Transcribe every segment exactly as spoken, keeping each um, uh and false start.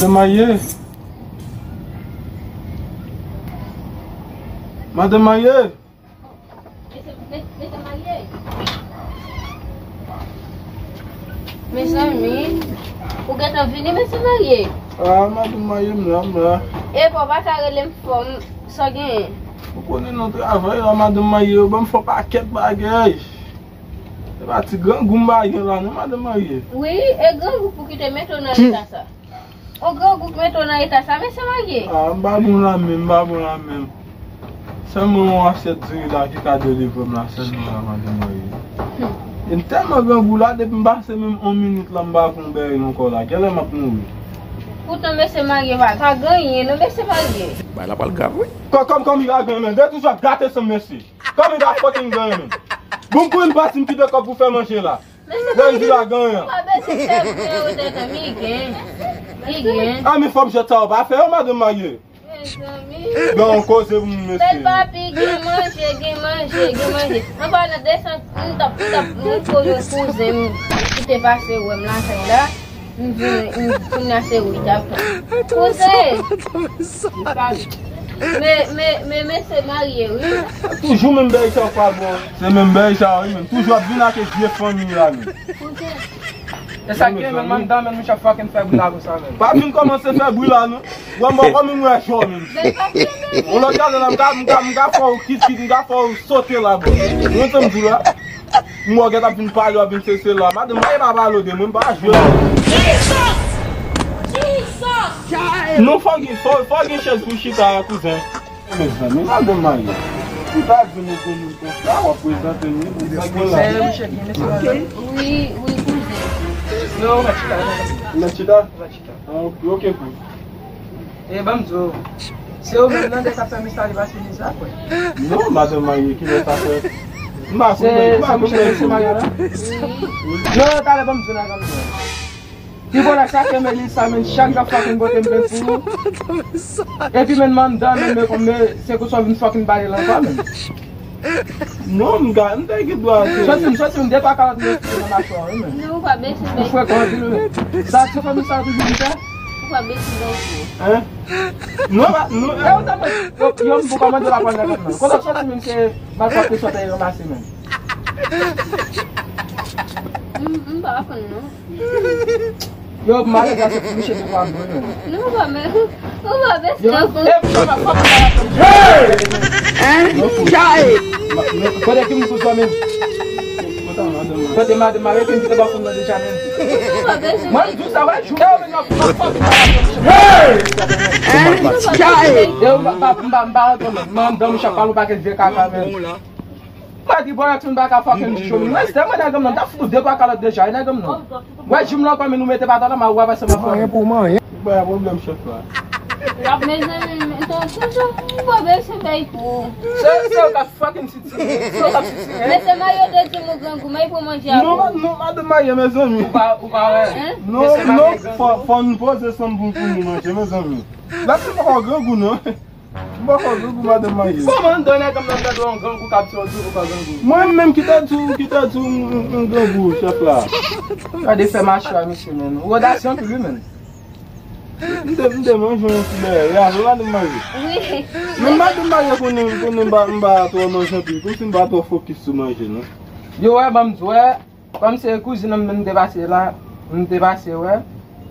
Madan Marye. Madan Marye. Mesye, mes-, mesye Marye. Mezanmi, ou gentan vini, mesye Marye? Ah, madan Marye, m la, m la. Epa w pa ta rele m fò, m, sa w genyen? Ou konnen nan travay la, madan Marye, yo ban m fè pakèt bagay. Se pa ti grangou m pa gen la non, madan Marye. Wi, e grangou pou ki te mete w nan eta sa. O grangou k mete w nan eta sa, mesye Marye. Ah, m pa bon la menm, m pa bon la menm. Sèlman yon asyèt diri la ki ka delivre m la, sèlman la, madan Marye. Hmm. E m tèlman grangou la, depi m pase menm yon minit la, m pa fè yon bèy nan kò la. Genlè m ap mouri. Poutan, mesye Marye, pa, pa gen anyen non, mesye Marye. Bagay la pral grav, wi. Kò, kòm, kòm li pa gen anyen, menm. De toujou ap gate san m, mesye. Kòm li pa fucking gen anyen, menm. Bon, m kouri m pati, m kite kòb pou fè manje la. Lè m di la gen anyen. Ou pa bezwen fè bri nan wotè tan, mi gen. Mi gen. A, men fò m jèt sa, ou pa fè yo, madan Marye. Mezanmi. Gen yon koze pou moun, mesye. Bèl papi, gen manje, gen manje, gen manje. An palan de sa, m t ap, m t ap, m konnen kouzen m ki te pase wè m lakay la. M vin, m, kounye a se ou ki t ap pran. Kouzen! Men, men, men, mesye Marye, wi. Toujou menm bèy sa, pa bon. Se menm bèy sa, wi, men. Toujou ap vin ak vye fanmi la, men. Kouzen. E sa k gen, men, m anndan, men, misye ap fucking fè bri la konsa, men. Pa vin kòmanse fè bri la, non. Wè m poko menm wè jò menm. Yon lòt gade la, m ka, m ka, m ka fè w kit kit, m ka fè w sote la, bro. Ou konn sa m di w la? M wè w gentan ap vin pale, w ap vin sese la. Madanm, pa pale de mwen, m pa jwe la. Non, fò gen, fò, fò gen chèz pou chita a, kouzen. Mezanmi, madanm marye. Ou ta di nou pou nou konsa, w ap prezante nou. Wi, wi, kouzen. Non, ou mèt chita. Ou mèt chita? Ou mèt chita. Ah, ok, ok, pou. E ban m di w, se ou menm nan de k ap fè mesye a li pa fini sa, kwè. Non, madanm marye, kilè sa fèt? M pa konnen, m pa konnen. Se mouche mesye marye la? Wi. Non, talè ban m di w nan, ban m di w. Pi bon la, chak Emeline sa, men, chak jou ap fucking pote m plent pou ou. Epi, men, m anndan, men, men, men, se konsa w vin fucking pale la ankò, men. Non, m ka, m te gen dwa te. Soti m, soti m, de pa kalòt mwen nan machwa, wi, men. Non, ou pa bese bèy. Ou frekan anpil, men. Sa ti fanmi sa toujou di sa? Ou pa bese bèy tou. Hein? Non, pa, non. E ou tann, yo, yo, m pou kòmande la pran nan kòm nan. Kote w soti, men, se malpwòpte sot ay ranmase, men. M, m pa konn, non. Yo, malè sa se pou misye te pran mwen. Nou pa men, ou pa bese yo, tankou. E pou sa pa fòk. Hein? Chae. Kote ki m pou sa menm? Kote madanm mari ki m kite ba fon nan deja menm? Ou pa bese. Mwen m di sa wè, jou yo menm yo pa fòk. Hein? Chae. Yo, m pa, m pa, m pa antre menm. Mandan m chak pale yon pakèt vye kaka menm. Mwen di bò yon timoun pa ka fucking di chomil. Mwen se mwen nèg nan, m ta fout de twa kalòt deja, e nèg nan. Wè, jim nan kòm nou mete pa tò la, ma wè pa se mwen fè. Anyen pou manyen. Ba pwoblèm chèf la. Mezanmi, toujou, ou pa bese bèy tou. Se, se ou k ap fucking sitire. Se ou k ap sitire. Mesye marye te di m ou grangou, men pou manje a pou. Non, non, madanm marye, mezanmi. Ou pa, ou pa wè. Hein? Non, non, fò, fò n poze sanm pou, pou nou manje, mezanmi. La se pa grangou, non. M poko grangou, madanm marye. Kòman anndan nèg nan tande yon grangou k ap di w di w poko grangou? Mwen menm ki ta di w, ki ta di w m, m, m grangou, chèf la. Gade fè machwa misye, menn. Ou odasye anpil, wi, menn. M te, m te manje yon ti bagay. Avè madanm marye. Wi. Men madanm marye konnen, konnen m pa, m pa twò manje anpil. Kòmsi m pa twò fokis sou manje, non. Yo, wè, ban m di w, wè. Kòm se kouzin an m te pase la, m te pase wè,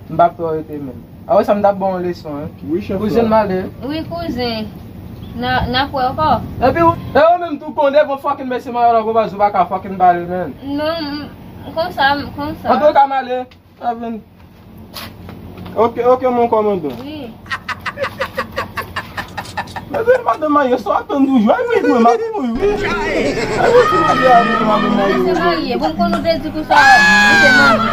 m p ap twò rete menm. Apre sa, m t ap ba w yon leson, wi. Wi, chèf la. Kouzin m ale. Wi, kouzin. N a, n ap wè ankò. Epi, e ou menm tou, konn devan fucking mesye marye la, konprann ou pa ka fucking pale, menn. Non, m, konsa, m, konsa. Antouka, m ale. Sa vin. Ok, ok, mon kòmandan. Wi. Mezanmi, madanm marye, sa w ap tann toujou? Ay, wi, wi, m ap mouri, wi. Ay, wi, ti marye a, wi, madanm marye. Mesye marye, bon, m konn ou te di konsa, mesye marye.